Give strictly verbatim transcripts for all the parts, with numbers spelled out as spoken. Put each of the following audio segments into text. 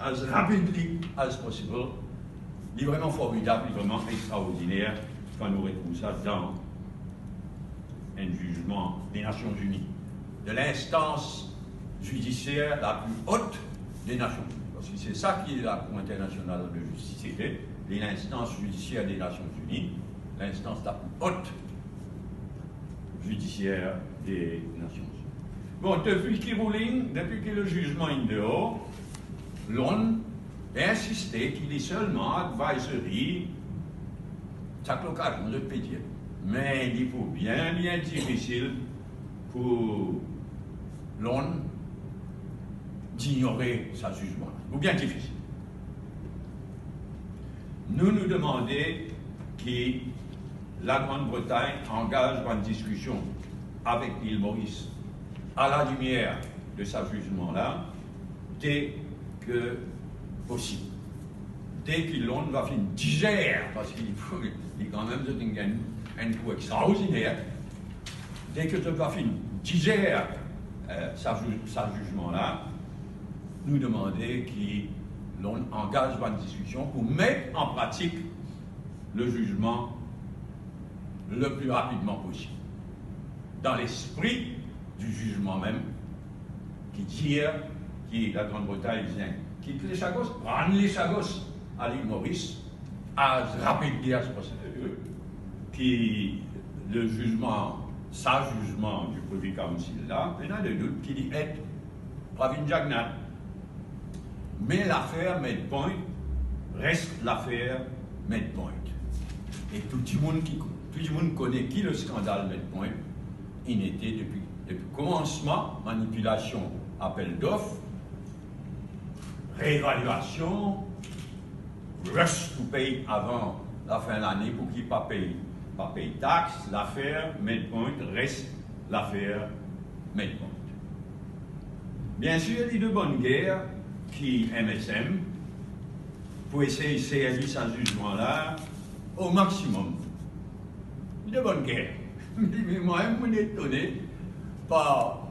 as rapidly as possible. Li vreman formidab, li vreman extraordiner kan nou retrouv sa dan enn zizman de Nasion Zini, de l'instance judiciaire la plus haute des Nations Unies. Parski se sa ki Lakour Internasional de Zistis ete, li linstans zidisier de Nasion Zini, linstans la plus haute judiciaire de Nasion Zini. Bon, depi ki ruling, depi ki lezizman inn deor, Lond pe insiste ki li selman advisory, sak lokazion zot pe dir. Me li pou bien, bien difisil pou Lond ignore sa zizman la. Pou bien difisil. Nou, nou demande ki Lagrand Bretagn angaz bann diskision avek Lil Moris a la limier de sa zizman la, dek ki posib. Dek ki Lond va finn dizer, parski li, li kanmem, zot inn gagn enn kou extraordiner. Dek ki zot va finn dizer, eh, sa zi-, sa zizman la, nou demande ki Lond angaz bann diskision pou met an pratik lezizman le pli rapidman posib, dan lespri di zizman mem, ki dir ki Lagrand Bretagn bizin kit Lesagos, rann Lesagos a Lil Moris as rapidly as possible, ki lezizman, sa zizman di Privy Council la, pena de dout ki li et Pravin Jagannath. Me lafer Med Point res lafer Med Point. E tou dimoun ki, tou dimoun kone ki leskandal Med Point inn ete depi, depi komansman, manipilasion apel dof, reevaliasion, rush pou pey avan lafin lane pou ki pa pey, pa pey tax, lafer Med Point res lafer Med Point. Biensir, li de bonn ger ki M S M pou esey servi sa zizman la o maximum. Li de bonn ger. Me mwa, mo etone par,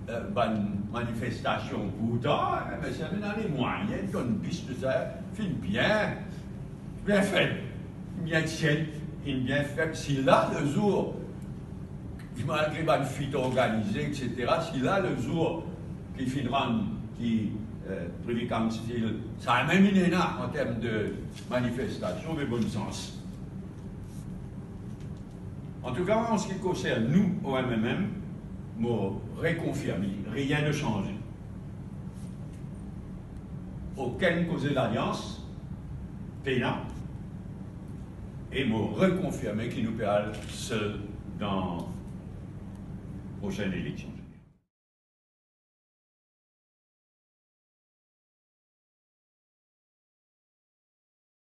eh, bann manifestasion. Pourtan, eh, M S M ena lemwayin, donn bis, tousa, finn bien, bien feb, bien tiet, finn bien feb. Si la, lezour, malgre bann fit organize, et cetera, si la, lezour ki finn rann ki, eh, Privy Council, sa mem inn ena an term de manifestasion, me bonn sans. Antouka, an se ki konsern nou, O M M M, mo rekonfirme, rien ne sanze. Okenn koze lalians, pena, e mo rekonfirme ki nou pe al sel dan prosenn eleksion.